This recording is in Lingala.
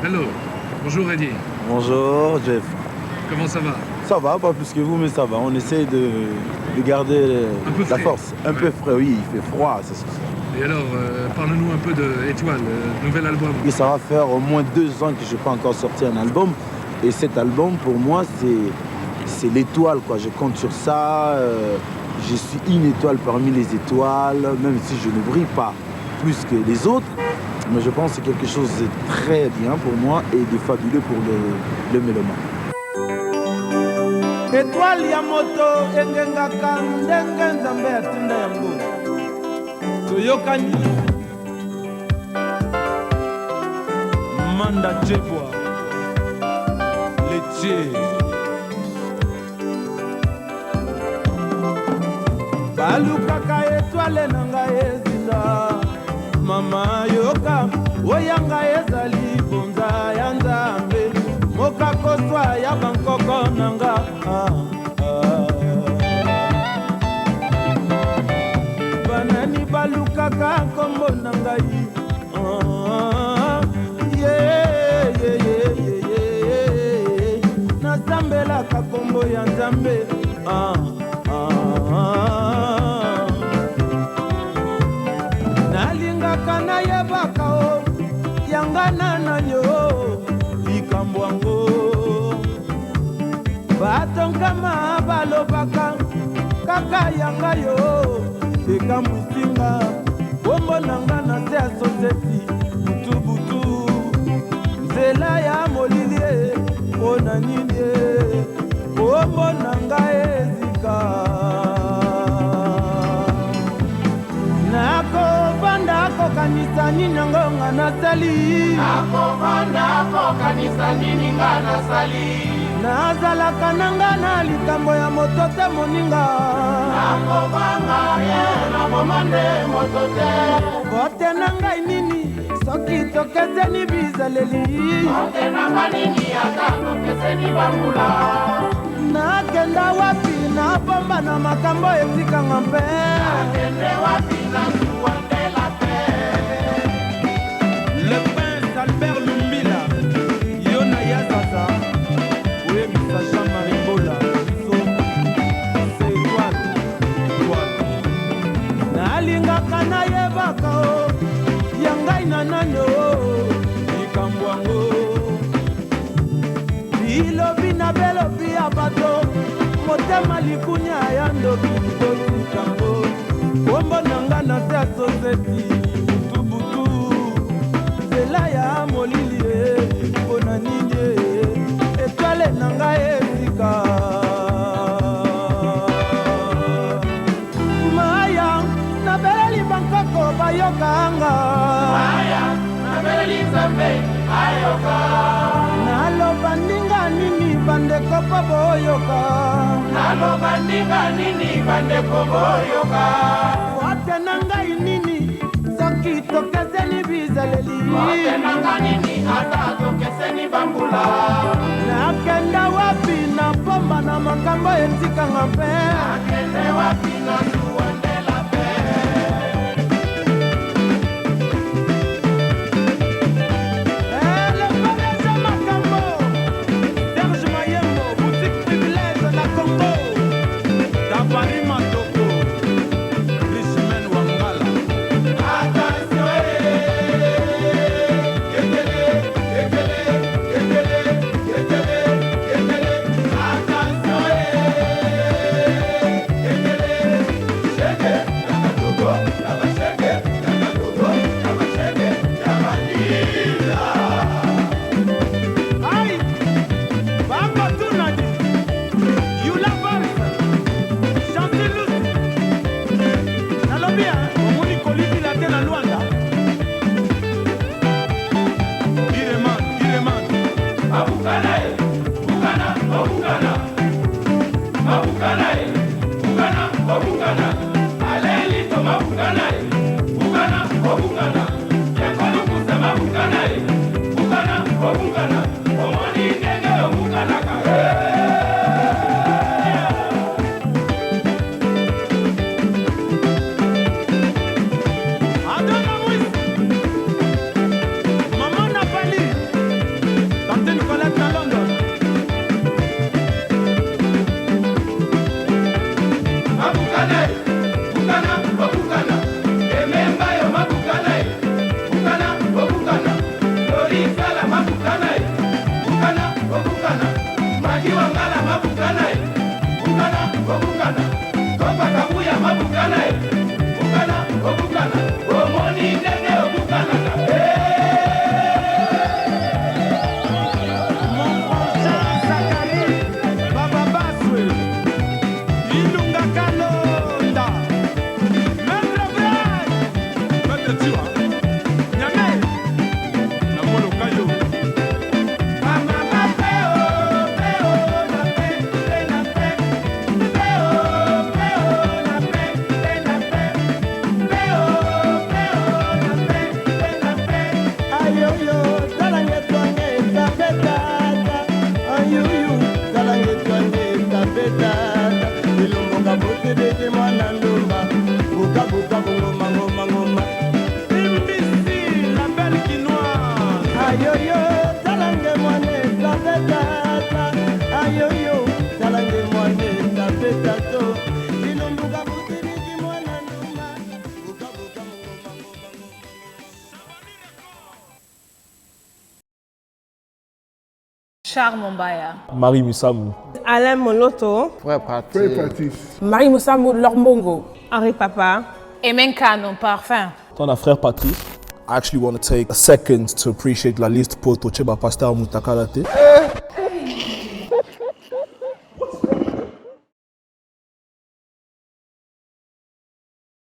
Hello, bonjour Eddie. Bonjour Jeff. Comment ça va? Ça va, pas plus que vous, mais ça va. On essaye de garder Un peu la frais. Force. Un peu frais, oui, il fait froid. C'est sûr. Et alors, parle-nous un peu de Étoile, nouvel album. Et ça va faire au moins 2 ans que je n'ai pas encore sorti un album. Et cet album, pour moi, c'est l'étoile, quoi. Je compte sur ça. Je suis une étoile parmi les étoiles, même si je ne brille pas plus que les autres. Mais je pense que c'est quelque chose de très bien pour moi et de fabuleux pour le mélomane. Étoile ya moto engengaka ndenge Nzambe atinda yango. Toyokani manda jebwa letie balukaka étoile na ngai ezinda. Mama yoka oya ngai ezali bonza ya Nzambe mokakoswa ya bankoko na nga. Ah, ah. Banani balukaka nkombo na ngai? Ah, ye, ye, ye, ye, ye. Nasambelaka nkombo ya Nzambe. Ah, ah. Nalingaka nayebaka o yanga na nani o likambo yango. Bato nkama balobaka kaka yanga yo ekamwisinga kombo na nga na se ya soseti butubutu nzela ya molili e mpo na nini e kombo na ngai ezika. Nakovanda kokanisa nini yango nga nasali. Nakovanda kokanisa nini nga nasali. Nazalaka na nga na likambo ya moto te moninga. Nakobanga ye naboma nde moto te. Vote na ngai nini soki tokeseni bizaleli? Vote na nga nini ata tokeseni bambula? Nakenda wapi nabomba na makambo etikanga mpe? Nakende wapi nasuwa ndela te? Le prince Albert Lumbila yo na ya zaza oyebisa Jean-Marie Bola biso se étoile étoile. Nalingaka nayebaka o ya ngai na nani o likambo yango. Bilobi na belobi ya bato motema likunya ya ndoki totikango kombo na nga na se ya soseti butubutu nzela ya molili e mpo na nini e étoile na ngai esika. Maya nabeleli bankoko bayokanga. Maya nabeleli Nzambe ayoka. Naloba ndinga nini bandeko mpo boyoka? Naloba ndinga nini bandeko boyoka? Vote na ngai nini soki tokeseni bizaleli? Vote na nga nini ata tokeseni bambula? Nakenda wapi na pomba na makambo etikanga mpe? Nakende wapi nasuwa ndela pe? Le PDG Makambo, Serge Mayembo, boutique privilège na Congo. Tabari Matoko, Richman Wangala. Attention, ekele ekele ekele ekele ekele. Attention, ekele. Richard Mombaya. Marie Misamu. Alain Moloto. Frère Patrice. Marie Moussamou Lormbongo. Henri Papa. Emenkano Parfum. Ton frère Patrice. I actually want to take a second to appreciate la liste pour Tocheba Pasteur Mutakalate.